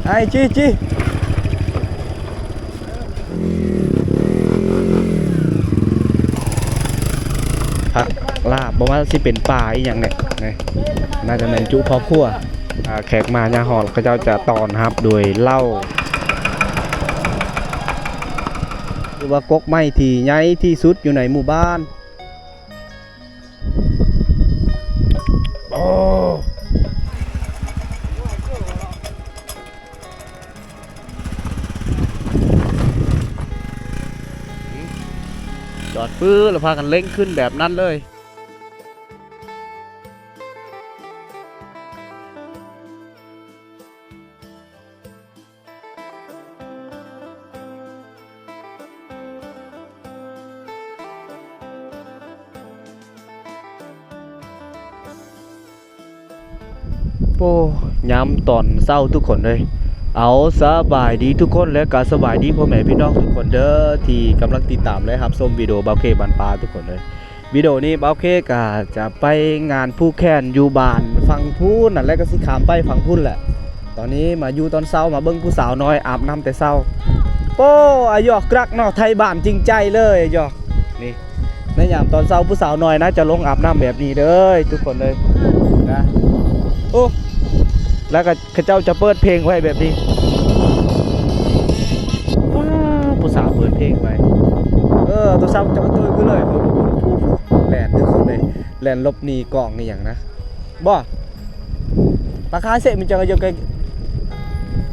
ໄອ້ຈີຈີ ຜັກລາບ ບໍ່ວ່າຊິເປັນປາອີ່ຫຍັງແຫຼະ ນີ້ ໜ້າຈະແມ່ນຈຸຄອບຄົວ. ອ່າ ແຂກມາຍາມຮອດ ເຂົາເຈົ້າຈະຕ້ອນຮັບໂດຍເຫຼົ້າ ຖືວ່າກົກໄມ້ທີ່ໃຫຍ່ທີ່ສຸດຢູ່ໃນໝູ່ບ້ານ. ໂອ້ ຈອດປຶບ ແລ້ວພາກັນເລັ່ງຂຶ້ນແບບນັ້ນເລີຍ. ໂອ້ ຍາມຕອນເຊົ້າທຸກຄົນເອີຍ. ເອົາ ສະບາຍດີທຸກຄົນ ແລະ ກະສະບາຍດີພໍ່ແມ່ພີ່ນ້ອງທຸກຄົນເດີ ທີ່ກຳລັງຕິດຕາມ ແລະ ຮັບຊົມວິດີໂອບ່າວເຄບ້ານປ່າທຸກຄົນເອີຍ. ວິດີໂອນີ້ບ່າວເຄກະຈະໄປງານຜູກແຂນຢູ່ບ້ານຝັ່ງພຸ້ນນະ ແລ້ວກະຊິຂ້າມໄປຝັ່ງພຸ້ນແຫຼະ. ຕອນນີ້ມາຢູ່ຕອນເຊົ້າ ມາເບິ່ງຜູ້ສາວນ້ອຍອາບນ້ຳແຕ່ເຊົ້າ. ໂອ້ ອາຢອກກຣັກເນາະ ໄທບ້ານຈິງໃຈເລີຍ ອາຢອກ ນີ້ ໃນຍາມຕອນເຊົ້າ ຜູ້ສາວນ້ອຍນະຈະລົງອາບນ້ຳແບບນີ້ເດີທຸກຄົນເອີຍ ນະ. ໂອ້ ແລ້ວກະ ເຂົາເຈົ້າຈະເປີດເພງໄວ້ແບບນີ້ ວ້າ ຜູ້ສາວເປີດເພງໄວ້. ເອີ ໂທລະສັບເຈົ້າຕຸ້ຍຄືເລີຍ ແລ່ນທຸກຄົນເລີຍ ແລ່ນຫຼົບໜີກ້ອງອີ່ຫຍັງນະ ບໍ່ ລາຄາເຊ ມັນຈັ່ງ ອາຢອກ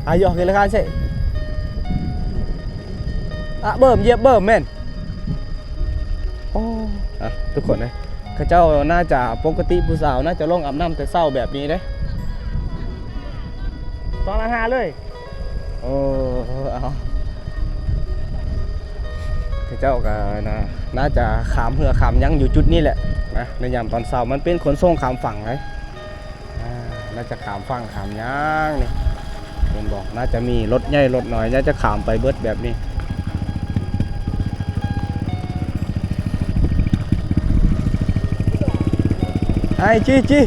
ອາຢອກ ລາຄາເຊ ອະ ເບິ່ມ ຢຽບເບິ່ມແມ່ນ. ໂອ້ ອ່ະ ທຸກຄົນເອີຍ ເຂົາເຈົ້າໜ້າຈະ ປົກກະຕິຜູ້ສາວໜ້າຈະລົງອາບນ້ຳແຕ່ເຊົ້າແບບນີ້ເດ້ ສອງລ້ານຫ້າເລີຍ. ໂອ້ ເອົາ ເຂົາເຈົ້າກະໜ້າ ໜ້າຈະຂ້າມເຮືອຂ້າມຫຍັງຢູ່ຈຸດນີ້ແຫຼະນະ ໃນຍາມຕອນເຊົ້າ ມັນເປັນຂົນສົ່ງຂ້າມຝັ່ງເດ້. ອ່າ ໜ້າຈະຂ້າມຝັ່ງຂ້າມຫຍັງນີ້ ເຫັນບໍ່ ໜ້າຈະມີລົດໃຫຍ່ລົດນ້ອຍ ໜ້າຈະຂ້າມໄປເບິດແບບນີ້. ໄອ້ຈີຈີ.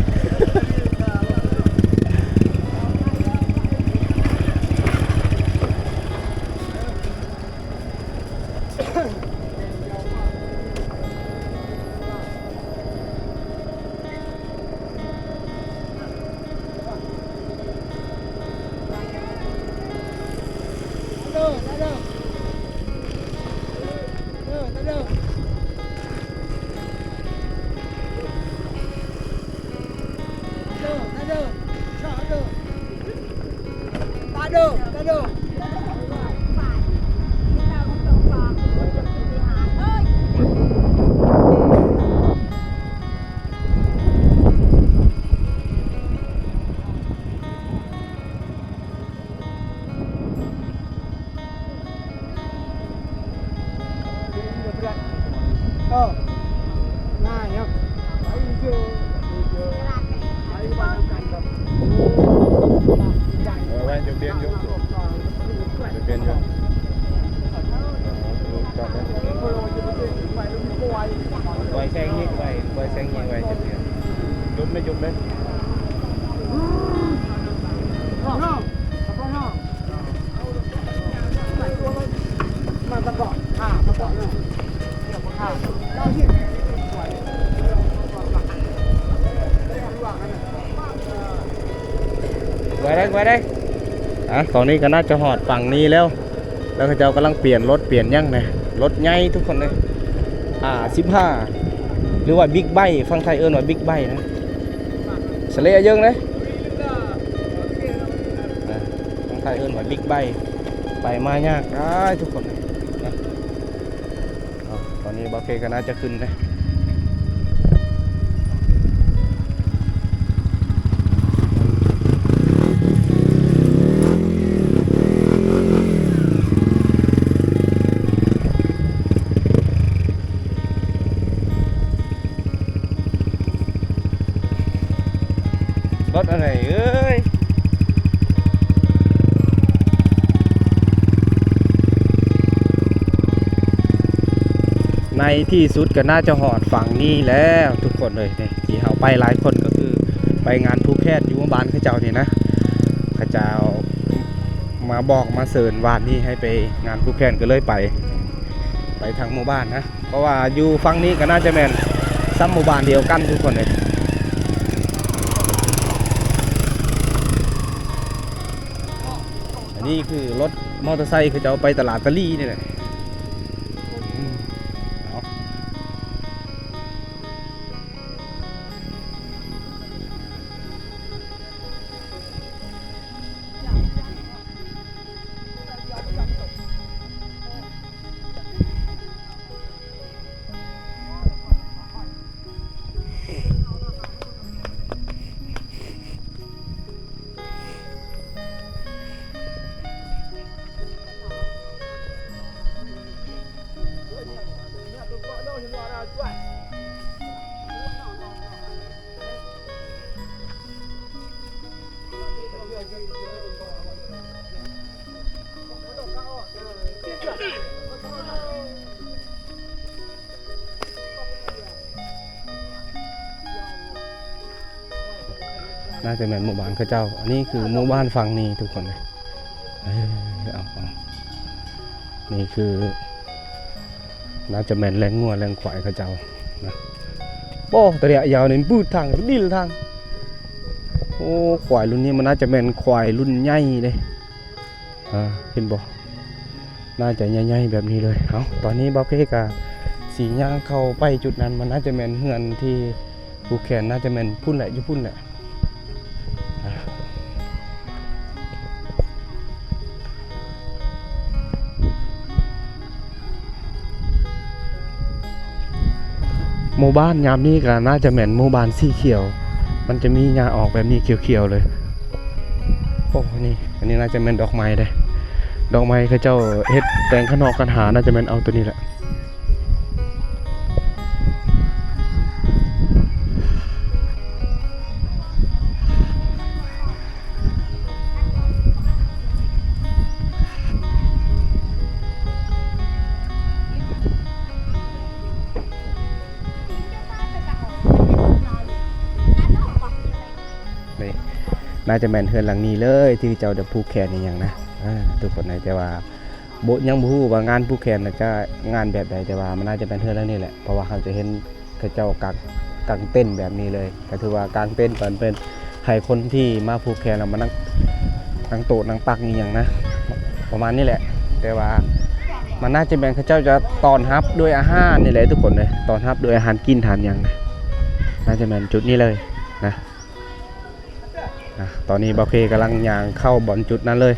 ເອີ ໄວ້ຈະປ່ຽນຢູ່ ຈະປ່ຽນຢູ່ ປ່ອຍແຊງຍິງໄວ້ ປ່ອຍແຊງຍິງໄວ້ຈະປ່ຽນ ຢຸດໄໝ ຢຸດໄໝ. ໄວເດ້ ໄວເດ້. ອ່ະ ຕອນນີ້ກະໜ້າຈະຮອດຝັ່ງນີ້ແລ້ວ ແລ້ວເຂົາເຈົ້າກຳລັງປ່ຽນລົດປ່ຽນຫຍັງນະ ລົດໃຫຍ່ທຸກຄົນເອີຍ ອາ ສິບຫ້າ ຫຼືວ່າບິກໄບ ຝັ່ງໄທເອີ້ນວ່າບິກໄບນະ. ສະເລຍະເຢິງເດ້ ອ່າ ທາງໄທເອີ້ນວ່າບິກໄບ ໄປມາຍາກຫຼາຍທຸກຄົນນະ. ເອົາ ຕອນນີ້ບ່າວເຄກະໜ້າຈະຂຶ້ນເດ້. ລົດອັນໃດເອີຍ? ໃນທີ່ສຸດກະໜ້າຈະຮອດຝັ່ງນີ້ແລ້ວທຸກຄົນເອີຍ. ນີ້ທີ່ເຮົາໄປຫຼາຍຄົນກະຄືໄປງານຜູກແຂນຢູ່ໝູ່ບ້ານເຂົາເຈົ້ານີ້ນະ. ເຂົາເຈົ້າ ມາບອກມາເຊີນວ່ານີ້ໃຫ້ໄປງານຜູກແຂນ ກໍເລີຍໄປ ໄປທາງໝູ່ບ້ານນະ ເພາະວ່າຢູ່ຝັ່ງນີ້ກໍໜ້າຈະແມ່ນຊ້ຳໝູ່ບ້ານດຽວກັນທຸກຄົນເອີຍ. ອັນນີ້ຄືລົດມໍເຕີໄຊເຂົາເຈົ້າໄປຕະຫຼາດຕະຫຼີ່ນີ້ແຫຼະ. ໜ້າຈະແມ່ນໝູ່ບ້ານເຂົາເຈົ້າ. ອັນນີ້ຄືໝູ່ບ້ານຝັ່ງນີ້ທຸກຄົນເອີຍ. ເອີ ເອົາ ເອົາ ນີ້ຄື ໜ້າຈະແມ່ນແລ້ງງົວແລ້ງຄວາຍເຂົາເຈົ້ານະ. ໂອ້ ຕະຫຼະຍາວນີ້ ບືດທາງ ດິນທາງ. ໂອ້ ຄວາຍລຸ້ນນີ້ມັນໜ້າຈະແມ່ນຄວາຍລຸ້ນໃຫຍ່ເດ້. ອ່າ ເຫັນບໍ່? ໜ້າຈະໃຫຍ່ໆແບບນີ້ເລີຍ. ເອົາ ຕອນນີ້ບ່າວເຄກະຊິຍ່າງເຂົ້າໄປຈຸດນັ້ນ. ມັນໜ້າຈະແມ່ນເຮືອນທີ່ຜູກແຂນ ໜ້າຈະແມ່ນພຸ້ນແຫຼະ ຢູ່ພຸ້ນແຫຼະ. ໝູ່ບ້ານຍາມນີ້ກໍໜ້າຈະແມ່ນໝູ່ບ້ານສີຂຽວ ມັນຈະມີຫຍ້າອອກແບບນີ້ຂຽວໆເລີຍ. ໂອ້ ນີ້ ອັນນີ້ໜ້າຈະແມ່ນດອກໄມ້ເດ້ ດອກໄມ້ເຂົາເຈົ້າເຮັດແຕ່ງຂ້າງນອກ ຄັນຫາໜ້າຈະແມ່ນເອົາໂຕນີ້ແຫຼະ. ນີ້ ໜ້າຈະແມ່ນເຮືອນຫຼັງນີ້ເລີຍ ທີ່ເຈົ້າໄດ້ຜູກແຂນອີ່ຫຍັງນະ ເອີ ທຸກຄົນເອີຍ. ແຕ່ວ່າ ບໍ່ ຍັງບໍ່ຮູ້ວ່າງານຜູກແຂນນະຈະງານແບບໃດ ແຕ່ວ່າມັນໜ້າຈະແມ່ນເຮືອນຫຼັງນີ້ແຫຼະ ເພາະວ່າເຮົາຈະເຫັນເຂົາເຈົ້າກາງ ກາງເຕັນແບບນີ້ເລີຍ. ກໍຖືວ່າກາງເຕັນຕອນເພິ່ນໃຫ້ຄົນທີ່ມາຜູກແຂນແລ້ວມານັ່ງ ນັ່ງໂຕະນັ່ງຕັກອີ່ຫຍັງນະ ປະມານນີ້ແຫຼະ. ແຕ່ວ່າມັນໜ້າຈະແມ່ນເຂົາເຈົ້າຈະຕ້ອນຮັບດ້ວຍອາຫານນີ້ແຫຼະທຸກຄົນເອີຍ ຕ້ອນຮັບດ້ວຍອາຫານກິນອາຫານຫຍັງນະ ໜ້າຈະແມ່ນຈຸດນີ້ເລີຍນະ. ອ່ະ ຕອນນີ້ບ່າວເຄກຳລັງຍ່າງເຂົ້າບ່ອນຈຸດນັ້ນເລີຍ.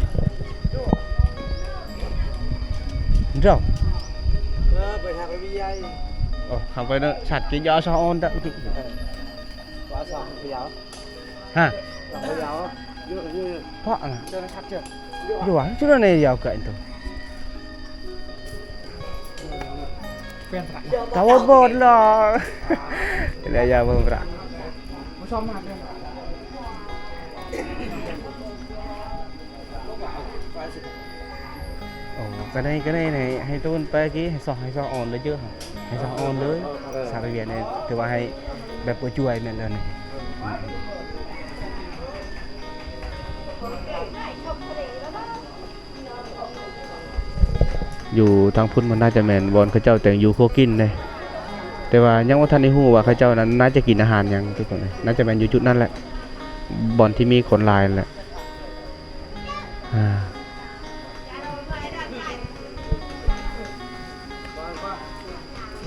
ເຈົ້າ ເອີ ໄປທາງວິໄລ ໂອ້ ທາງໄປເດີ ສັດກິນຢາສະອອນເດີ ເອີ ວ່າສາມພະຍາວ ຮະ ສາມພະຍາວ ເຍອະ ເຍອະ ເພາະນະ ເຈົ້ານະ ສັດເຈົ້າ ຢູ່ວ່າ ຈຸດນັ້ນດຽວກັນໂຕ ຕາບອດລະ ແລ້ວຢ່າເບິ່ງພະ ໂອ້ ກະໄດ້ ກະໄດ້ ໃຫ້ ໃຫ້ໂຕນໄປກີ້ ໃຫ້ຊອກ ໃຫ້ຊອກອອນເລີຍເຈີ ໃຫ້ຊອກອອນເລີຍ ເອີ ສາລະວຽນນີ້ ຖືວ່າໃຫ້ແບບເປີດຈວຍແມ່ນແລ້ວນີ້. ຢູ່ທາງພຸ້ນມັນໜ້າຈະແມ່ນບ່ອນເຂົາເຈົ້າແຕ່ງຢູ່ຄົວກິນເດ້ ແຕ່ວ່າຍັງບໍ່ທັນໄດ້ຮູ້ວ່າເຂົາເຈົ້ານັ້ນໜ້າຈະກິນອາຫານຫຍັງທຸກຄົນເອີຍ. ໜ້າຈະແມ່ນຢູ່ຈຸດນັ້ນແຫຼະ ບ່ອນທີ່ມີຄົນຫຼາຍນັ້ນແຫຼະ. ອ່າ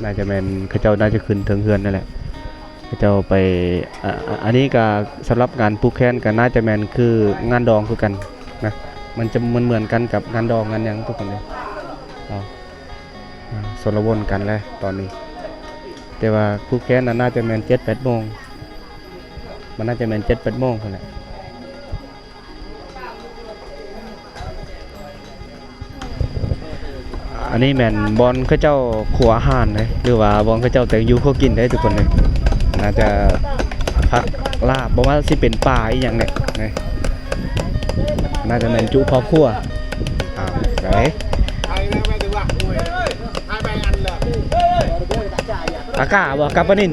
ໜ້າຈະແມ່ນເຂົາເຈົ້າໜ້າຈະຂຶ້ນເທິງເຮືອນນັ້ນແຫຼະ ເຂົາເຈົ້າໄປ ອາ ອາ ອັນນີ້ກະສຳລັບງານຜູກແຂນກະໜ້າຈະແມ່ນຄືງານດອງຄືກັນນະ ມັນຈະເໝືອນໆກັນກັບງານດອງງານຫຍັງທຸກຄົນເອີຍ. ເອົາ ອ່າ ຊົນລະວົນກັນແຫຼະຕອນນີ້ ແຕ່ວ່າຜູກແຂນນັ້ນໜ້າຈະແມ່ນເຈັດແປດໂມງ ມັນໜ້າຈະແມ່ນເຈັດແປດໂມງພຸ້ນແຫຼະ. ອັນນີ້ແມ່ນບ່ອນເຂົາເຈົ້າຄົວອາຫານເດ້ ຫຼືວ່າບ່ອນເຂົາເຈົ້າແຕ່ງຢູ່ຄົວກິນເດ້ທຸກຄົນເດ້. ໜ້າຈະຜັກລາບ ບໍ່ວ່າຊິເປັນປາອີ່ຫຍັງແຫຼະ ນີ້ ໜ້າຈະແມ່ນຈຸຄອບຄົວ. ອ້າວ ໄດ້ ອາກາບໍ່ ກາປານິນ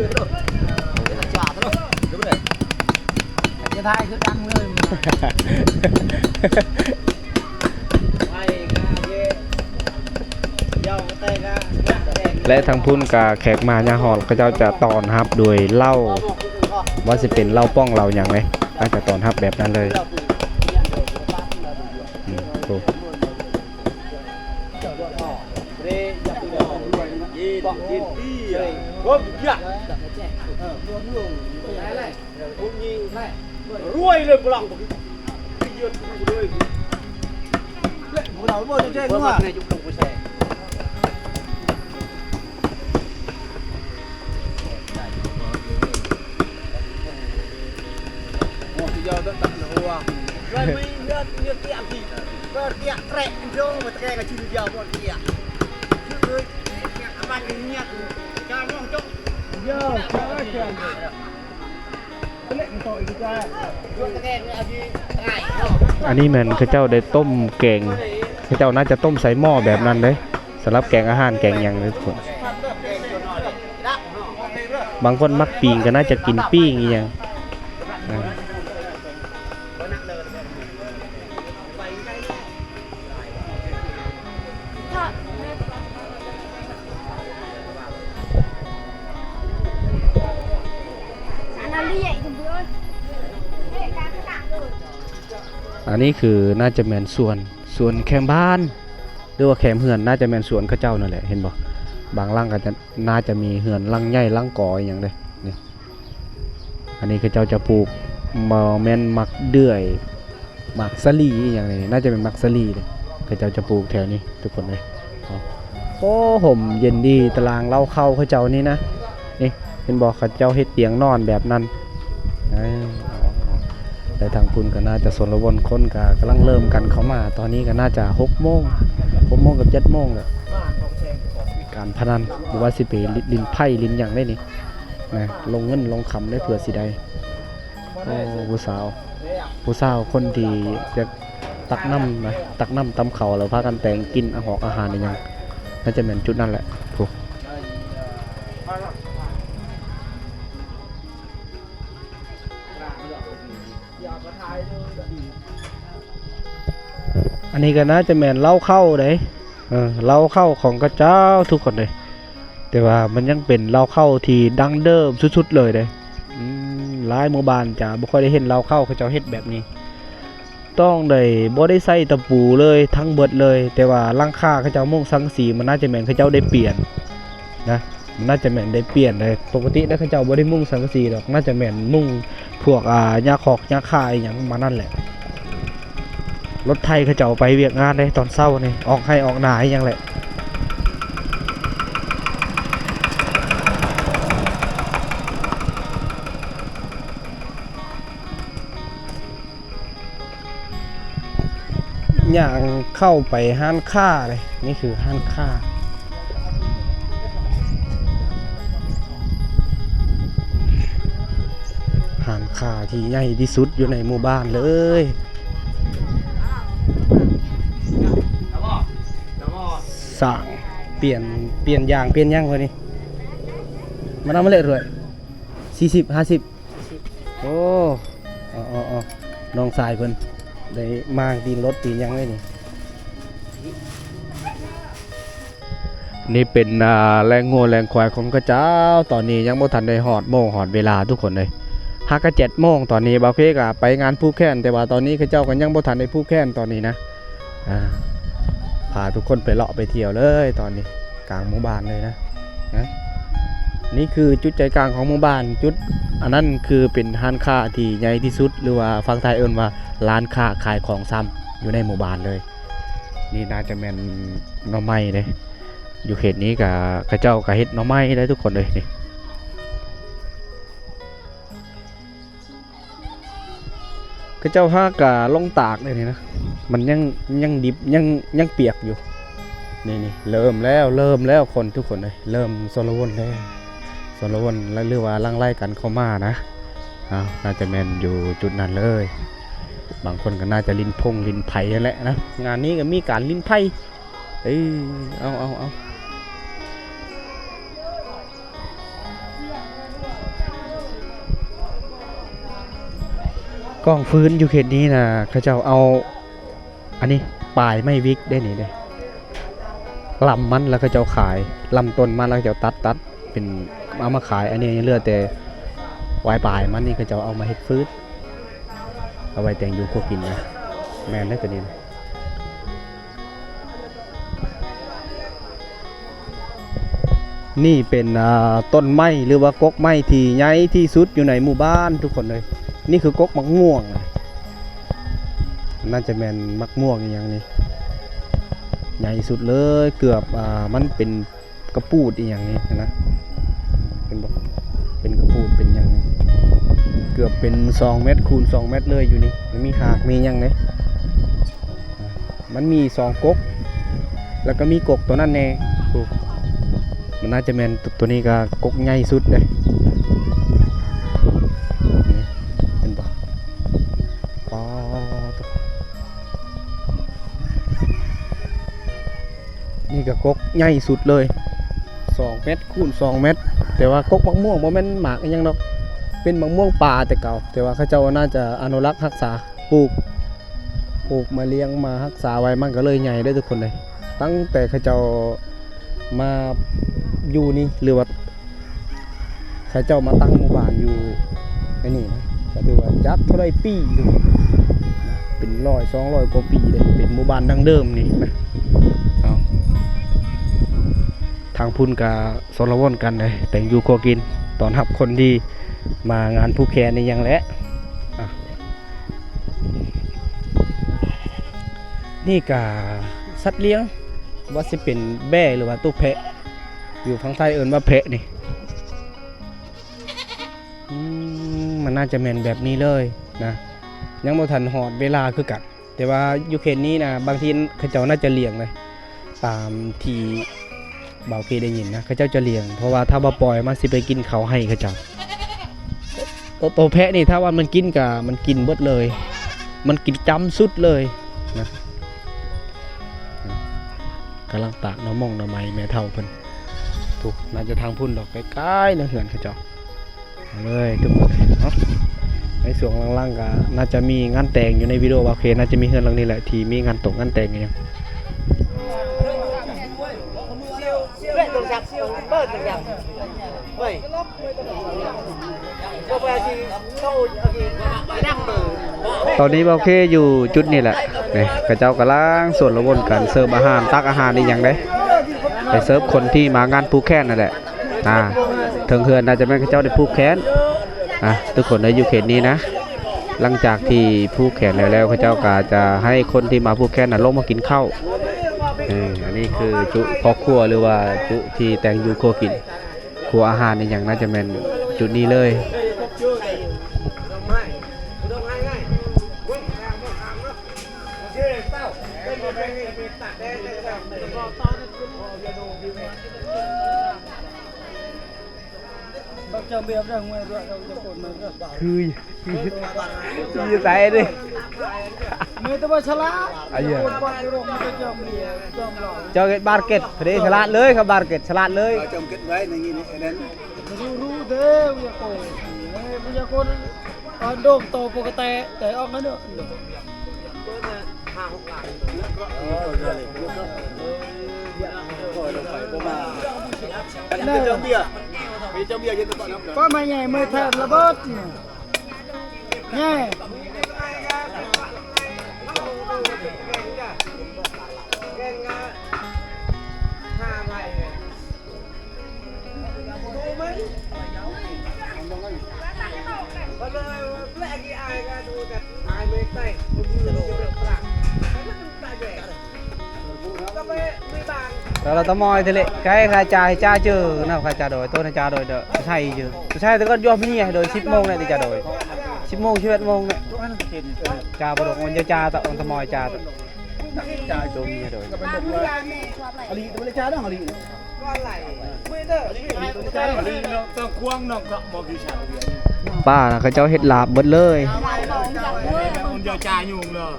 ຈະຖ່າຍຄືກັນເລີຍ. ແລະທາງພຸ້ນກະແຂກມາຍາມຮອດ ເຂົາເຈົ້າຈະຕ້ອນຮັບໂດຍເຫຼົ້າ ວ່າຊິເປັນເຫຼົ້າປ່ອງເຫຼົ້າຫຍັງເດ້ ອາດຈະຕ້ອນຮັບແບບນັ້ນເລີຍ. ອືມ ໂອ້ ອັນນີ້ແມ່ນເຂົາເຈົ້າໄດ້ຕົ້ມແກງ ເຂົາເຈົ້າໜ້າຈະຕົ້ມໃສ່ໝໍ້ແບບນັ້ນເດ້ ສຳລັບແກງອາຫານແກງຫຍັງເດ້ທຸກຄົນ. ບາງຄົນມັກປີ້ງກໍໜ້າຈະກິນປີ້ງອີ່ຫຍັງ. ອັນນີ້ຄືໜ້າຈະແມ່ນສວນ ສວນແຄມບ້ານ ຫຼືວ່າແຄມເຮືອນ ໜ້າຈະແມ່ນສວນເຂົາເຈົ້ານັ້ນແຫຼະ ເຫັນບໍ່? ບາງຫຼັງກໍຈະ ໜ້າຈະມີເຮືອນຫຼັງໃຫຍ່ຫຼັງກໍອີ່ຫຍັງເດ້ ນີ້. ອັນນີ້ເຂົາເຈົ້າຈະປູກ ບໍ່ແມ່ນໝາກເດືອຍ ໝາກສາລີອີ່ຫຍັງນີ້ ໜ້າຈະເປັນໝາກສາລີເດ້ ເຂົາເຈົ້າຈະປູກແຖວນີ້ທຸກຄົນເອີຍ. ໂອ້ ຮົ່ມເຢັນດີ ຕາລາງເລົ້າເຂົ້າເຂົາເຈົ້ານີ້ນະ ນີ້ ເຫັນບໍ່? ເຂົາເຈົ້າເຮັດຕຽງນອນແບບນັ້ນ. ເອີ ແລະທາງພຸ້ນກໍໜ້າຈະຊົນລະບົນ ຄົນກໍກຳລັງເລີ່ມກັນເຂົ້າມາ ຕອນນີ້ກໍໜ້າຈະຫົກໂມງ ຫົກໂມງກັບເຈັດໂມງແລ້ວ. ການພະນັນ ບໍ່ວ່າຊິໄປຫຼິ້ນໄພ້ຫຼິ້ນຫຍັງໄດ້ນີ້ນະ ລົງເງິນລົງຄຳໄດ້ເພື່ອຊິໄດ້. ໂອ້ ຜູ້ສາວ ຜູ້ສາວຄົນທີ່ຢາກຕັກນ້ຳນະ ຕັກນ້ຳຕຳເຂົ້າ ແລ້ວພາກັນແຕ່ງກິນອາຫອກອາຫານອີ່ຫຍັງ ໜ້າຈະແມ່ນຈຸດນັ້ນແຫຼະ ຜູ້. ອັນນີ້ກໍໜ້າຈະແມ່ນເລົ້າເຂົ້າເດ້ ເອີ ເລົ້າເຂົ້າຂອງເຂົາເຈົ້າທຸກຄົນເດ້ ແຕ່ວ່າມັນຍັງເປັນເລົ້າເຂົ້າທີ່ດັ້ງເດີມສຸດໆເລີຍເດ້. ອືມ ຫຼາຍໝູ່ບ້ານຈະບໍ່ຄ່ອຍໄດ້ເຫັນເລົ້າເຂົ້າເຂົາເຈົ້າເຮັດແບບນີ້ ຕ້ອງໄດ້ ບໍ່ໄດ້ໃສ່ຕະປູເລີຍທັງເບິດເລີຍ ແຕ່ວ່າຫຼັງຄາເຂົາເຈົ້າມຸງສັງກະສີ ມັນໜ້າຈະແມ່ນເຂົາເຈົ້າໄດ້ປ່ຽນ ນະ ມັນໜ້າຈະແມ່ນໄດ້ປ່ຽນເດ້. ປົກກະຕິແລ້ວເຂົາເຈົ້າບໍ່ໄດ້ມຸງສັງກະສີດອກ ໜ້າຈະແມ່ນມຸງພວກ ອ່າ ຫຍ້າຄອກຫຍ້າຄາອີ່ຫຍັງປະມານນັ້ນແຫຼະ. ລົດໄຖເຂົາເຈົ້າໄປວຽກງານເດ້ ຕອນເຊົ້ານີ້ ອອກໄຮ່ອອກນາອີ່ຫຍັງແຫຼະ. ຍ່າງເຂົ້າໄປຮ້ານຄ້າເດ້ ນີ້ຄືຮ້ານຄ້າ ຮ້ານຄ້າທີ່ໃຫຍ່ທີ່ສຸດຢູ່ໃນໝູ່ບ້ານເລີຍ. ສ້າງ ປ່ຽນ ປ່ຽນຢາງປ່ຽນຫຍັງວະນີ້ ມານຳມາເລີຍດ້ວຍ ສີ່ສິບ ຫ້າສິບ. ໂອ້ ເອົາໆໆ ນ້ອງຊາຍເພິ່ນໄດ້ມາຕີນລົດຕີນຫຍັງໄວ້ນີ້. ນີ້ເປັນ ອ່າ ແລ້ງງົວແລ້ງຄວາຍຂອງເຂົາເຈົ້າ ຕອນນີ້ຍັງບໍ່ທັນໄດ້ຮອດໂມງຮອດເວລາທຸກຄົນເອີຍ ຫາກະເຈັດໂມງ. ຕອນນີ້ບ່າວເຄກະໄປງານຜູກແຂນ ແຕ່ວ່າຕອນນີ້ເຂົາເຈົ້າກໍຍັງບໍ່ທັນໄດ້ຜູກແຂນຕອນນີ້ນະ. ອ່າ ພາທຸກຄົນໄປເລາະໄປທ່ຽວເລີຍຕອນນີ້ ກາງໝູ່ບ້ານເລີຍນະ ນະ ນີ້ຄືຈຸດໃຈກາງຂອງໝູ່ບ້ານ. ຈຸດອັນນັ້ນຄືເປັນຮ້ານຄ້າທີ່ໃຫຍ່ທີ່ສຸດ ຫຼືວ່າຝັ່ງໄທເອີ້ນວ່າຮ້ານຄ້າຂາຍຂອງຊຳຢູ່ໃນໝູ່ບ້ານເລີຍ. ນີ້ໜ້າຈະແມ່ນໜໍ່ໄມ້ເດ້ ຢູ່ເຂດນີ້ກະ ເຂົາເຈົ້າກະເຮັດໜໍ່ໄມ້ໄດ້ທຸກຄົນເອີຍ ນີ້. ເຂົາເຈົ້າຫາກະລົງຕາກເດ້ນີ້ນະ ມັນຍັງ ຍັງດິບ ຍັງ ຍັງປຽກຢູ່. ນີ້ໆ ເລີ່ມແລ້ວ ເລີ່ມແລ້ວຄົນ ທຸກຄົນເອີຍ ເລີ່ມຊົນລະວົນແລ້ວ ຊົນລະວົນ ຫຼືວ່າຫຼັ່ງໄຫຼກັນເຂົ້າມານະ. ອ້າວ ໜ້າຈະແມ່ນຢູ່ຈຸດນັ້ນເລີຍ ບາງຄົນກໍໜ້າຈະຫຼິ້ນພົງຫຼິ້ນໄພຫັ້ນແຫຼະນະ ງານນີ້ກໍມີການຫຼິ້ນໄພ. ເອີ ເອົາ ເອົາ ເອົາ ກອງຟືນຢູ່ເຂດນີ້ນະ ເຂົາເຈົ້າເອົາ ອັນນີ້ປາຍໄມ້ວິກເດ້ນີ້ເດ້ ລຳມັນ ແລ້ວເຂົາເຈົ້າຂາຍ ລຳຕົ້ນມັນ ແລ້ວເຂົາເຈົ້າຕັດ ຕັດເປັນ ເອົາມາຂາຍ. ອັນນີ້ຍັງເຫຼືອແຕ່ປາຍໆມັນນີ້ ເຂົາເຈົ້າເອົາມາເຮັດຟືນ ເອົາໄວ້ແຕ່ງຢູ່ຄົວກິນນະ. ແມ່ນເດ້ໂຕນີ້ນະ. ນີ້ເປັນ ອ່າ ຕົ້ນໄມ້ ຫຼືວ່າກົກໄມ້ທີ່ໃຫຍ່ທີ່ສຸດຢູ່ໃນໝູ່ບ້ານທຸກຄົນເອີຍ. ນີ້ຄືກົກໝາກມ່ວງ ໜ້າຈະແມ່ນໝາກມ່ວງອີ່ຫຍັງນີ້ ໃຫຍ່ສຸດເລີຍ. ເກືອບ ອ່າ ມັນເປັນກະປູດອີ່ຫຍັງນີ້ນະ ເຫັນບໍ່? ເປັນກະປູດເປັນຫຍັງນີ້ ເກືອບເປັນສອງແມັດຄູນສອງແມັດເລີຍ. ຢູ່ນີ້ມັນມີຮາກມີຫຍັງເດ້. ມັນມີສອງກົກ ແລ້ວກໍມີກົກໂຕນັ້ນແດ່. ໂອ້ ມັນໜ້າຈະແມ່ນໂຕ ໂຕນີ້ກໍກົກໃຫຍ່ສຸດເດ້. ນີ້ ເຫັນບໍ່? ປາດໂທ້ ນີ້ກໍກົກໃຫຍ່ສຸດເລີຍ ສອງແມັດຄູນສອງແມັດ. ແຕ່ວ່າກົກໝາກມ່ວງ ບໍ່ແມ່ນໝາກອີ່ຫຍັງດອກ ເປັນໝາກມ່ວງປ່າແຕ່ເກົ່າ ແຕ່ວ່າເຂົາເຈົ້າໜ້າຈະອະນຸລັກຮັກສາ ປູກ ປູກມາລ້ຽງມາຮັກສາໄວ້ ມັນກໍເລີຍໃຫຍ່ເດ້ທຸກຄົນເອີຍ. ຕັ້ງແຕ່ເຂົາເຈົ້າມາຢູ່ນີ້ ຫຼືວ່າເຂົາເຈົ້າມາຕັ້ງໝູ່ບ້ານຢູ່ໃນນີ້ນະ ກໍຖືວ່າຈັກເທົ່າໃດປີຢູ່ ເປັນຮ້ອຍສອງຮ້ອຍກວ່າປີເດ້ ເປັນໝູ່ບ້ານດັ້ງເດີມນີ້ນະ. ເອົາ ທາງພຸ້ນກໍຊົນລະວົນກັນເດ້ ແຕ່ງຢູ່ຄົວກິນ ຕ້ອນຮັບຄົນທີ່ມາງານຜູກແຂນອີ່ຫຍັງແຫຼະ. ອ່ະ ນີ້ກະສັດລ້ຽງ ວ່າຊິເປັນແບ້ ຫຼືວ່າໂຕແພະ ຢູ່ຝັ່ງໄທເອີ້ນວ່າແພະນີ້. ອືມ ມັນໜ້າຈະແມ່ນແບບນີ້ເລີຍນະ ຍັງບໍ່ທັນຮອດເວລາຄືກັນ. ແຕ່ວ່າຢູ່ເຂດນີ້ນະ ບາງທີເຂົາເຈົ້າໜ້າຈະລ້ຽງເລີຍ ຕາມທີ່ບ່າວເຄໄດ້ຍິນນະ ເຂົາເຈົ້າຈະລ້ຽງ ເພາະວ່າຖ້າວ່າປ່ອຍມັນຊິໄປກິນເຂົ້າໄຮ່ເຂົາເຈົ້າ. ໂຕ ໂຕແພະນີ້ ຖ້າວ່າມັນກິນກະມັນກິນເບິດເລີຍ ມັນກິນຈຳສຸດເລີຍນະ. ກຳລັງຕາກໜໍ່ມົງໜໍ່ໄມ້ແມ່ເຖົ້າເພິ່ນ ໂອ້ ໜ້າຈະທາງພຸ້ນດອກ ໃກ້ໆນະ ເຮືອນເຂົາເຈົ້າ. ເອົາເລີຍທຸກຄົນເນາະ ໃນຊ່ວງຫຼັງໆກໍໜ້າຈະມີງານແຕ່ງຢູ່ໃນວິດີໂອ ໂອເຄ ໜ້າຈະມີເຮືອນຫຼັງນີ້ແຫຼະທີ່ມີງານຕົກງານແຕ່ງອີ່ຫຍັງ. ຕອນນີ້ເບົາເຄຢູ່ຈຸດນີ້ແຫຼະ ນີ້ເຂົາເຈົ້າກຳລັງຊົນລະວົນກັນ ເສີບອາຫານ ຕັກອາຫານອີ່ຫຍັງເດ້ ໄປເສີບຄົນທີ່ມາງານຜູກແຂນນັ້ນແຫຼະ. ອ່າ ເທິງເຮືອນໜ້າຈະແມ່ນເຂົາເຈົ້າໄດ້ຜູກແຂນ ອ່າ ທຸກຄົນໄດ້ຢູ່ເຂດນີ້ນະ. ຫຼັງຈາກທີ່ຜູກແຂນແລ້ວໆ ເຂົາເຈົ້າກໍຈະໃຫ້ຄົນທີ່ມາຜູກແຂນນັ້ນລົງມາກິນເຂົ້າ. ເອີ ອັນນີ້ຄືຈຸພໍ່ຄົວ ຫຼືວ່າຈຸທີ່ແຕ່ງຢູ່ຄົວກິນ ຄົວອາຫານອີ່ຫຍັງ ໜ້າຈະແມ່ນຈຸດນີ້ເລີຍ. ຄື ຄື ຄືໃສເດ້ ມືແຕ່ວ່າສະຫຼາດ ອາເຢ້ ເຈົ້າເຮັດບາດເກັດ ເດ້ສະຫຼາດເລີຍ ຄັບບາດເກັດສະຫຼາດເລີຍ. ເຈົ້າເກັດໄວ້ໃນນີ້ ໃນນັ້ນ ຮູ້ ຮູ້ເດີ ວິທະຍາກອນ ເອີ ວິທະຍາກອນ ອາ ໂດມໂຕປົກກະແຕ ແຕ່ອອກຫັ້ນເນາະ ປ້າມາໃຫຍ່ເມືອແທນລະເບີດນີ້ ແນ່. ຕະລະຕະມອຍເທເລ ໄກ ຂ້າຈາໃຫ້ຈາເຈີນະ ຂ້າຈາໂດຍ ໂຕນະຈາໂດຍ ເດີ ໃສ່ເຈີ ໃສ່ແຕ່ກ່ອນ ຢອກມີໂດຍ ສິບໂມງແລ້ວ ຈາໂດຍ ສິບໂມງ ສິບເອັດໂມງແລ້ວ ຈາບໍ່ລົງ ມັນຈາ ຈາຕະ ມັນຕະມອຍຈາຕະ ຈາໂຕເມຍໂດຍ ອາລີ ບໍ່ໄດ້ຈາດອກ ອາລີ ຕ້ອງຄວາງນ້ອງເກາະບໍ່ຄືຊາວ ປ້ານະ ເຂົາເຈົ້າເຮັດລາບເບິດເລີຍ ຈາຍຸງເລີຍ.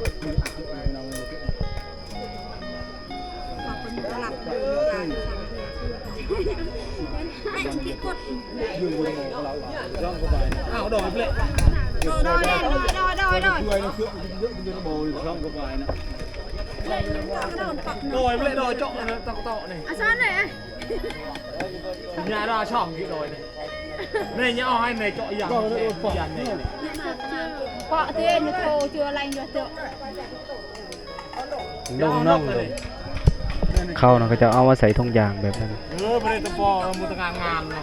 ເອົາດອກເລີຍ ໂດຍ ໂດຍ ໂດຍ ໂດຍ. ໂດຍ ບໍ່ໄດ້ໂດຍເຈາະນະ ຕອກເຕາະນີ້ ອາຊານເລີຍ ຍາດາຊ່ອງທີ່ໂດຍນີ້ ນີ້ຍາເອົາໃຫ້ໃນເຈາະຢ່າງ ເຈາະຢ່າງນີ້ ເພາະທີ່ນີ້ໂທເຈື່ອໄລຢູ່ເຈາະ ລົງນ້ອງລົງ ເຂົ້ານະ ເຂົາເຈົ້າເອົາມາໃສ່ຖົງຢາງແບບນັ້ນ ເອີ ບໍ່ໄດ້ຕະປອ ເອົາໝູຕະງານງານເນາະ.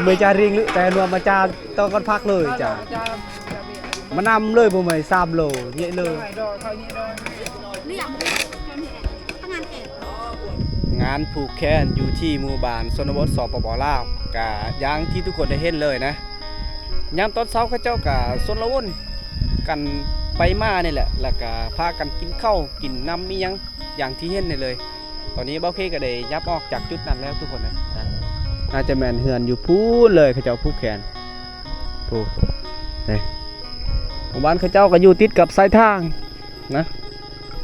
ເມື່ອຈາຣິງຫຼື ແຕ່ນວ່າມາຈາ ຕ້ອງກັນພັກເລີຍຈ້າ ມານຳເລີຍ ບໍ່ເມື່ອຍ ສາມໂລ ເຍະເລີຍ. ງານຜູກແຂນຢູ່ທີ່ໝູ່ບ້ານຊົນນະບົດ ສປປ ລາວ ກະຢ່າງທີ່ທຸກຄົນໄດ້ເຫັນເລີຍນະ ຍາມຕອນເຊົ້າເຂົາເຈົ້າກະຊົນລະວົນກັນໄປມານີ້ແຫຼະ ແລ້ວກະພາກັນກິນເຂົ້າກິນນ້ຳອີ່ຫຍັງ ຢ່າງທີ່ເຫັນນີ້ເລີຍ. ຕອນນີ້ບ່າວເຄກໍໄດ້ຫຍັບອອກຈາກຈຸດນັ້ນແລ້ວທຸກຄົນນະ ອາ ໜ້າຈະແມ່ນເຮືອນຢູ່ພຸ້ນເລີຍ ເຂົາເຈົ້າຜູກແຂນ ພຸ້ນ ນີ້ ໝູ່ບ້ານເຂົາເຈົ້າກໍຢູ່ຕິດກັບຊາຍທາງນະ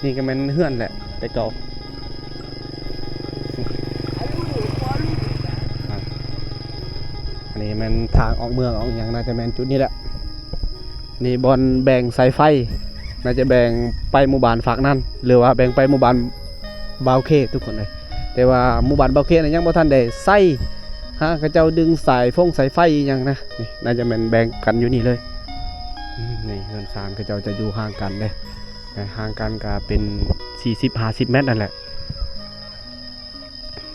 ນີ້ກໍແມ່ນເຮືອນແຫຼະແຕ່ເກົ່າ ອາ ອັນນີ້ແມ່ນທາງອອກເມືອງອອກຫຍັງ ໜ້າຈະແມ່ນຈຸດນີ້ແຫຼະ. ນີ້ບ່ອນແບ່ງສາຍໄຟ ໜ້າຈະແບ່ງໄປໝູ່ບ້ານຟາກນັ້ນ ຫຼືວ່າແບ່ງໄປໝູ່ບ້ານບ່າວເຄທຸກຄົນເອີຍ ແຕ່ວ່າໝູ່ບ້ານບ່າວເຄນະຍັງບໍ່ທັນໄດ້ໃຊ້ ຫາເຂົາເຈົ້າດຶງສາຍຟົງສາຍໄຟອີ່ຫຍັງນະ ນີ້ໜ້າຈະແມ່ນແບ່ງກັນຢູ່ນີ້ເລີຍ. ອືມ ນີ້ເຮືອນຊານເຂົາເຈົ້າຈະຢູ່ຫ່າງກັນເດ້ ຫ່າງກັນກະເປັນສີ່ສິບຫ້າສິບແມັດນັ້ນແຫຼະ.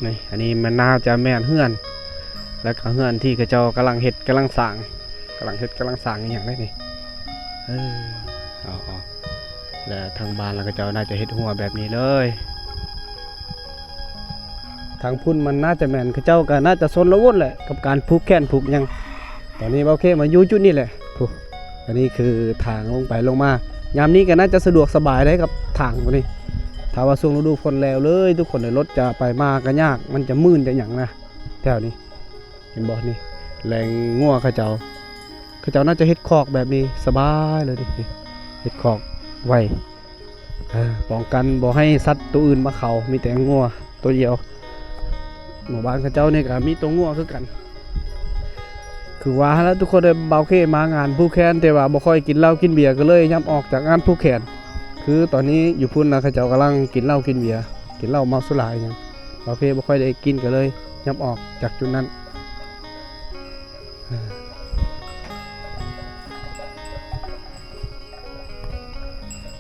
ນີ້ ອັນນີ້ມັນໜ້າຈະແມ່ນເຮືອນ ແລ້ວກະເຮືອນທີ່ເຂົາເຈົ້າກຳລັງເຮັດ ກຳລັງສ້າງ ກຳລັງເຮັດ ກຳລັງສ້າງອີ່ຫຍັງເດ້ນີ້ ເອີ ເອົາໆ ແລະທາງບ້ານລະເຂົາເຈົ້າໜ້າຈະເຮັດຮົ້ວແບບນີ້ເລີຍ. ທາງພຸ້ນມັນໜ້າຈະແມ່ນ ເຂົາເຈົ້າກະໜ້າຈະຊົນລະວົນແຫຼະ ກັບການຜູກແຂນຜູກຫຍັງ. ຕອນນີ້ບ່າວເຄມາຢູ່ຈຸດນີ້ແຫຼະ ພຸ້ນ ອັນນີ້ຄືທາງລົງໄປລົງມາ ຍາມນີ້ກໍໜ້າຈະສະດວກສະບາຍໄດ໋ກັບທາງພວກນີ້ ຖ້າວ່າຊ່ວງລະດູຝົນແລ້ວເລີຍ ທຸກຄົນເລີຍ ລົດຈະໄປມາກໍຍາກ ມັນຈະມື່ນຈະຫຍັງນະ ແຖວນີ້ ເຫັນບໍ່ນີ້ ແລ່ງງົວເຂົາເຈົ້າ ເຂົາເຈົ້າໜ້າຈະເຮັດຄອກແບບນີ້ສະບາຍເລີຍນີ້ ເຮັດຄອກໄວ້ ເອີ ປ້ອງກັນບໍ່ໃຫ້ສັດໂຕອື່ນມາເຂົ້າ ມີແຕ່ງົວໂຕດຽວ. ໝູ່ບ້ານເຂົາເຈົ້ານີ້ກໍມີໂຕງົວຄືກັນ ຄືວ່າຫັ້ນລະທຸກຄົນເອີຍ ບ່າວເຄມາງານຜູກແຂນ ແຕ່ວ່າບໍ່ຄ່ອຍກິນເຫຼົ້າກິນເບຍ ກໍເລີຍຫຍັບອອກຈາກງານຜູກແຂນ ຄືຕອນນີ້ຢູ່ພຸ້ນນະ ເຂົາເຈົ້າກຳລັງກິນເຫຼົ້າກິນເບຍ ກິນເຫຼົ້າເມົາສຸລາອີ່ຫຍັງ ບ່າວເຄບໍ່ຄ່ອຍໄດ້ກິນ ກໍເລີຍຫຍັບອອກຈາກຈຸດນັ້ນ.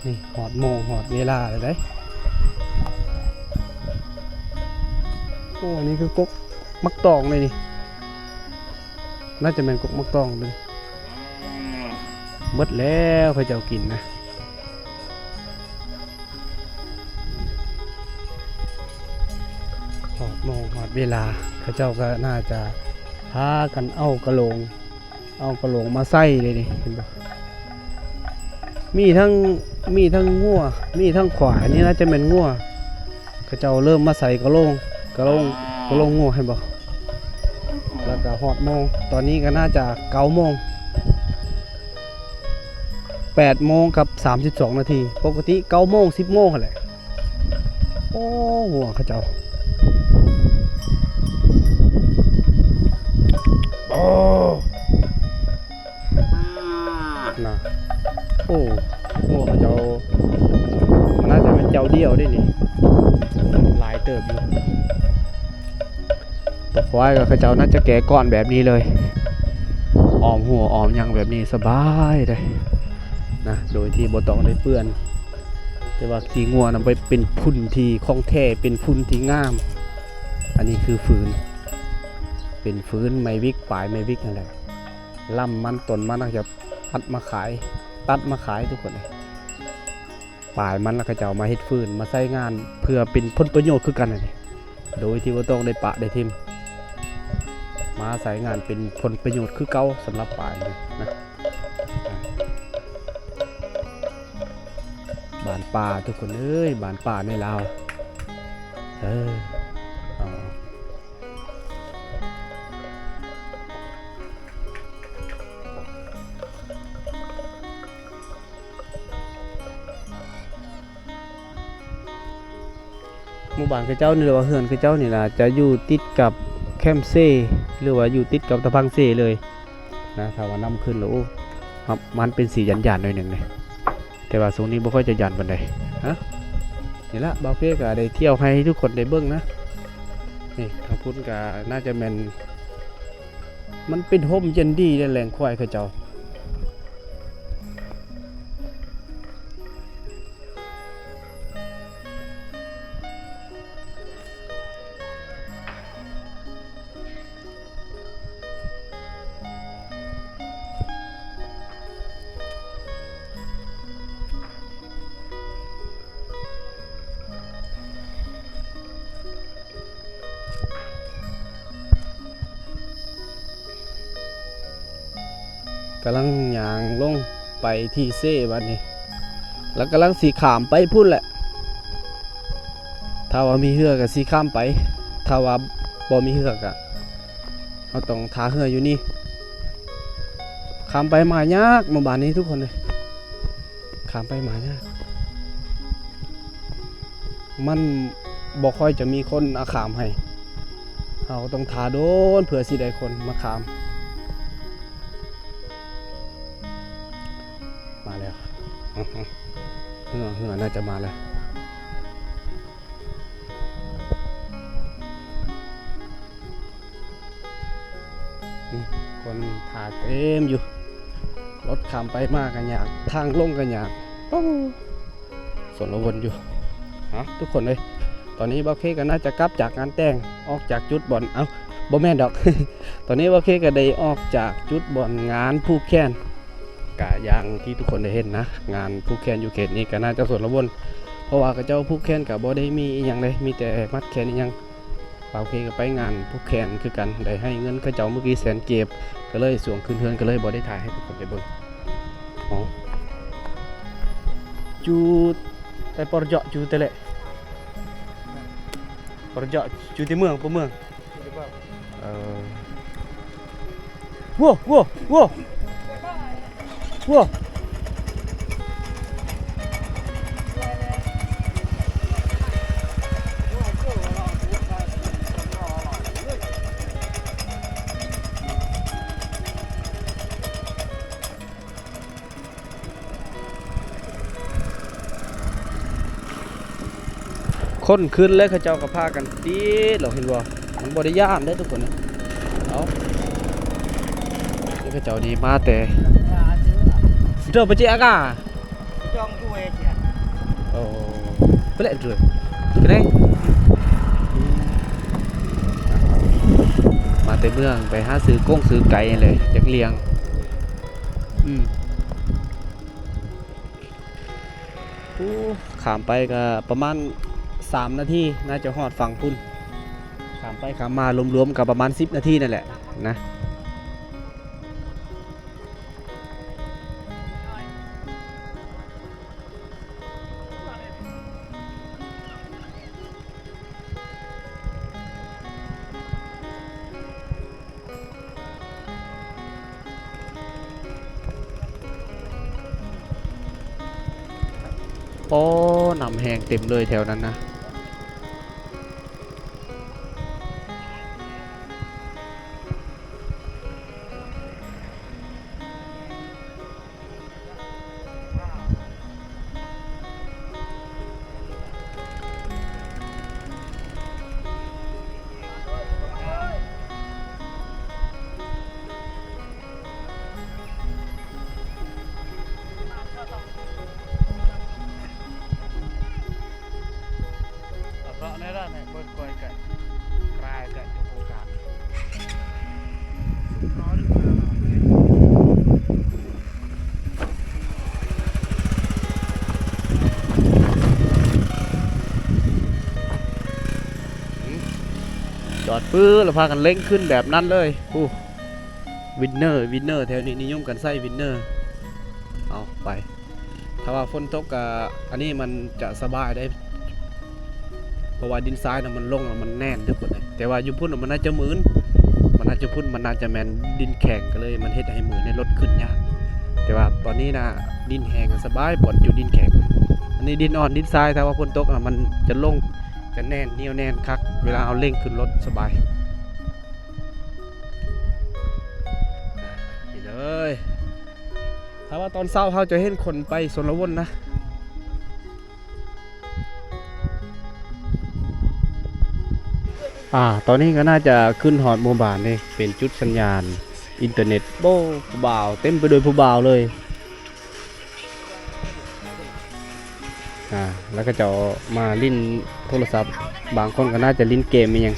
ນີ້ຮອດໂມງຮອດເວລາແລ້ວເດ້ ໂອ້ ນີ້ຄືກົກໝາກຕອງເດ້ນີ້ ໜ້າຈະແມ່ນກົກໝາກຕອງເດ້ ເບິດແລ້ວເຂົາເຈົ້າກິນນະ. ຮອດໂມງຮອດເວລາ ເຂົາເຈົ້າກໍໜ້າຈະພາກັນເອົາກະໂຫຼງ ເອົາກະໂຫຼງມາໃສ່ເດ້ນີ້ ເຫັນບໍ່ ມີທັງ ມີທັງງົວ ມີທັງຄວາຍ ອັນນີ້ໜ້າຈະແມ່ນງົວ ເຂົາເຈົ້າເລີ່ມມາໃສ່ກະໂຫຼງ ກະໂຫຼງ ກະໂຫຼງງົວ ເຫັນບໍ່ ແລ້ວກໍຮອດໂມງ ຕອນນີ້ກໍໜ້າຈະເກົ້າໂມງ ແປດໂມງກັບສາມສິບສອງນາທີ ປົກກະຕິເກົ້າໂມງ ສິບໂມງຫັ້ນແຫຼະ. ໂອ້ ງົວເຂົາເຈົ້າ ໂອ້ ນະ ໂອ້ ງົວເຂົາເຈົ້າ ໜ້າຈະແມ່ນເຈົ້າດຽວເດ້ນີ້ ຫຼາຍເຕີບຢູ່. ຕົວຄວາຍກໍເຂົາເຈົ້າໜ້າຈະແກ່ກ້ອນແບບນີ້ເລີຍ ອ້ອມຫົວອ້ອມຫຍັງແບບນີ້ສະບາຍເດ້ນະ ໂດຍທີ່ບໍ່ຕ້ອງໄດ້ເປື້ອນ ແຕ່ວ່າຂີ້ງົວນຳໄປເປັນຝຸ່ນທີ່ຂອງແທ້ ເປັນຝຸ່ນທີ່ງາມ. ອັນນີ້ຄືຟືນ ເປັນຟືນໄມ້ວິກ ປາຍໄມ້ວິກນັ້ນແຫຼະ ລຳມັນ ຕົ້ນມັນ ເຂົາເຈົ້າຕັດມາຂາຍ ຕັດມາຂາຍທຸກຄົນເອີຍ. ປາຍມັນລະເຂົາເຈົ້າມາເຮັດຟືນ ມາໃຊ້ງານເພື່ອເປັນຜົນປະໂຫຍດຄືກັນຫັ້ນເດ ໂດຍທີ່ບໍ່ຕ້ອງໄດ້ປະໄດ້ຖິ້ມ ມາໃຊ້ງານເປັນຜົນປະໂຫຍດຄືເກົ່າສຳລັບປາຍນີ້ນະ. ບ້ານປ່າທຸກຄົນເອີຍ ບ້ານປ່າໃນລາວ ເອີ ເອົາ. ໝູ່ບ້ານເຂົາເຈົ້ານີ້ ຫຼືວ່າເຮືອນເຂົາເຈົ້ານີ້ນະ ຈະຢູ່ຕິດກັບແຄມເຊ ຫຼືວ່າຢູ່ຕິດກັບຕະພັງເຊເລີຍນະ. ຖ້າວ່ານ້ຳຂຶ້ນແລ້ວ ໂອ້ ມັນເປັນຊິຢ້ານໆໜ້ອຍໜຶ່ງເດ້ ແຕ່ວ່າຊ່ວງນີ້ບໍ່ຄ່ອຍຈະຢ້ານປານໃດ. ຮະ ນີ້ລະ ບ່າວເພກະໄດ້ທ່ຽວໃຫ້ທຸກຄົນໄດ້ເບິ່ງນະ. ນີ້ທາງພຸ້ນກະໜ້າຈະແມ່ນ ມັນເປັນຮົ່ມເຢັນດີເດ້ ລ້ຽງຄວາຍເຂົາເຈົ້າ. ກຳລັງຍ່າງລົງໄປທີ່ເຊບາດນີ້ ແລ້ວກຳລັງຊິຂ້າມໄປພຸ້ນແຫຼະ. ຖ້າວ່າມີເຮືອກະຊິຂ້າມໄປ ຖ້າວ່າບໍ່ມີເຮືອກະ ເຮົາຕ້ອງຖ້າເຮືອຢູ່ນີ້. ຂ້າມໄປມາຍາກໝູ່ບ້ານນີ້ທຸກຄົນເອີຍ ຂ້າມໄປມາຍາກ ມັນບໍ່ຄ່ອຍຈະມີຄົນເອົາຂ້າມໃຫ້ ເຮົາຕ້ອງຖ້າດົນເພື່ອຊິໄດ້ຄົນມາຂ້າມ. ມາແລ້ວ ເຮືອ ເຮືອໜ້າຈະມາແລ້ວ. ອືມ ຄົນຖ້າເຕັມຢູ່ ລົດຂ້າມໄປມາກະຍາກ ທາງລົງກະຍາກ. ໂອ້ ຊົນລະວົນຢູ່. ເອົາ ທຸກຄົນເອີຍ ຕອນນີ້ບ່າວເຄກະໜ້າຈະກັບຈາກງານແຕ່ງ ອອກຈາກຈຸດບ່ອນ ເອົ້າ ບໍ່ແມ່ນດອກ ຕອນນີ້ບ່າວເຄກະໄດ້ອອກຈາກຈຸດບ່ອນງານຜູກແຂນ ກະຢ່າງທີ່ທຸກຄົນໄດ້ເຫັນນະ ງານຜູກແຂນຢູ່ເຂດນີ້ກະໜ້າຈະຊົນລະວົນ ເພາະວ່າເຂົາເຈົ້າຜູກແຂນກະບໍ່ໄດ້ມີອີ່ຫຍັງເດ້ ມີແຕ່ມັດແຂນອີ່ຫຍັງ. ບ່າວເຄກະໄປງານຜູກແຂນຄືກັນ ໄດ້ໃຫ້ເງິນເຂົາເຈົ້າມື້ກີ້ແສນກີບ ກະເລີຍຊ່ວງຂຶ້ນເຮືອນກະເລີຍບໍ່ໄດ້ຖ່າຍໃຫ້ທຸກຄົນໄດ້ເບິ່ງ. ອໍ ຈູແຕ່ປະເຈາະ ຈູແຕ່ແຫຼະ ປະເຈາະ ຈູແຕ່ເມືອງ ປະເມືອງ. ເອີ ໂວ້ ໂວ້ ໂວ້ ໂວ້. ຄົນຂຶ້ນແລ້ວ ເຂົາເຈົ້າກະພາກັນຕິດລອກ ເຫັນບໍ່? ມັນບໍ່ໄດ້ຢ້ານເດ້ທຸກຄົນ. ເອົາ ເຂົາເຈົ້ານີ້ມາແຕ່ ເດີ ປະຈິອາກາ ໂອ້ ເປເລດ ເດີ ເປັນໄດ? ມາແຕ່ເມືອງ ໄປຫາຊື້ກົງຊື້ໄກ່ຫັ້ນແຫຼະ ຢາກລ້ຽງ. ອືມ. ໂອ້ ຂ້າມໄປກະປະມານສາມນາທີ ໜ້າຈະຮອດຝັ່ງພຸ້ນ. ຂ້າມໄປຂ້າມມາລວມໆກະປະມານສິບນາທີນັ້ນແຫຼະນະ. ໂອ້ ນ້ຳແຫ້ງເຕັມເລີຍແຖວນັ້ນນະ. ຈອດປຶບ ແລ້ວພາກັນເລັ່ງຂຶ້ນແບບນັ້ນເລີຍ. ໂອ້ ວິນເນີ ວິນເນີ ແຖວນີ້ນິຍົມກັນໃຊ້ວິນເນີ. ເອົາໄປ ຖ້າວ່າຝົນຕົກກະ ອັນນີ້ມັນຈະສະບາຍເດ້ ເພາະວ່າດິນຊາຍນະມັນລົງແລ້ວມັນແໜ້ນທຸກຄົນເອີຍ. ແຕ່ວ່າຢູ່ພຸ້ນນະມັນໜ້າຈະມື່ນ ມັນໜ້າຈະພຸ້ນ ມັນໜ້າຈະແມ່ນດິນແຂງ ກະເລີຍມັນເຮັດໃຫ້ມື່ນໃນລົດຂຶ້ນຍາກ. ແຕ່ວ່າຕອນນີ້ນະດິນແຫ້ງສະບາຍ ບ່ອນຈຸດດິນແຂງ. ອັນນີ້ດິນອ່ອນ ດິນຊາຍ ຖ້າວ່າຝົນຕົກນະມັນຈະລົງ ກະແໜ້ນ ໜຽວແໜ້ນຄັກ ເວລາເຮົາເລັ່ງຂຶ້ນລົດສະບາຍ. ນີ້ເລີຍ ຖ້າວ່າຕອນເຊົ້າເຮົາຈະເຫັນຄົນໄປຊົນລະວົນນະ. ອາ ຕອນນີ້ກໍໜ້າຈະຂຶ້ນຮອດໝູ່ບ້ານເດ້ ເປັນຈຸດສັນຍານອິນເຕີເນັດ. ໂອ້ ຜູ້ບ່າວ ເຕັມໄປດ້ວຍຜູ້ບ່າວເລີຍ. ອາ ແລ້ວເຂົາເຈົ້າມາຫຼິ້ນໂທລະສັບ ບາງຄົນກໍໜ້າຈະຫຼິ້ນເກມອີ່ຫຍັງ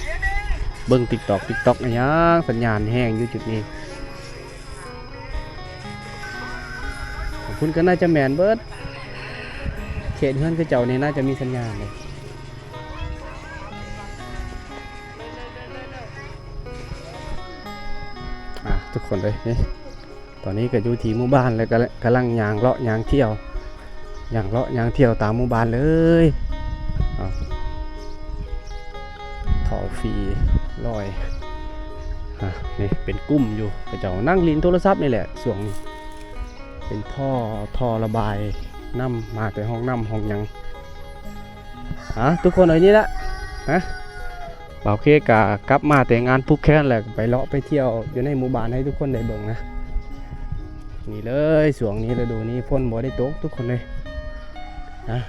ເບິ່ງຕິກຕັອກ ຕິກຕັອກອີ່ຫຍັງ. ສັນຍານແຮງຢູ່ຈຸດນີ້. ພຸ້ນກໍໜ້າຈະແມ່ນເບິດ ເຂດເຮືອນເຂົາເຈົ້ານີ້ໜ້າຈະມີສັນຍານເດ້. ອາ ທຸກຄົນເອີຍ ນີ້ ຕອນນີ້ກໍຢູ່ທີ່ໝູ່ບ້ານ ແລ້ວກໍກຳລັງຍ່າງເລາະຍ່າງທ່ຽວ ຍ່າງເລາະຍ່າງທ່ຽວຕາມໝູ່ບ້ານເລີຍ. ອາ ທໍ່ຟຣີລອຍ ອາ ນີ້ເປັນກຸ່ມຢູ່ ເຂົາເຈົ້ານັ່ງຫຼິ້ນໂທລະສັບນີ້ແຫຼະ ຊ່ວງນີ້ ເປັນທໍ່ ທໍ່ລະບາຍນ້ຳ ມາແຕ່ຫ້ອງນ້ຳຫ້ອງຫຍັງ. ອາ ທຸກຄົນເອີຍ ນີ້ລະ ຮະ ບ່າວເຄກະກັບມາແຕ່ງານຜູກແຂນ ແລ້ວໄປເລາະໄປທ່ຽວຢູ່ໃນໝູ່ບ້ານໃຫ້ທຸກຄົນໄດ້ເບິ່ງນະ. ນີ້ເລີຍ ຊ່ວງນີ້ ລະດູນີ້ຝົນບໍ່ໄດ້ຕົກທຸກຄົນເອີຍ ນະ.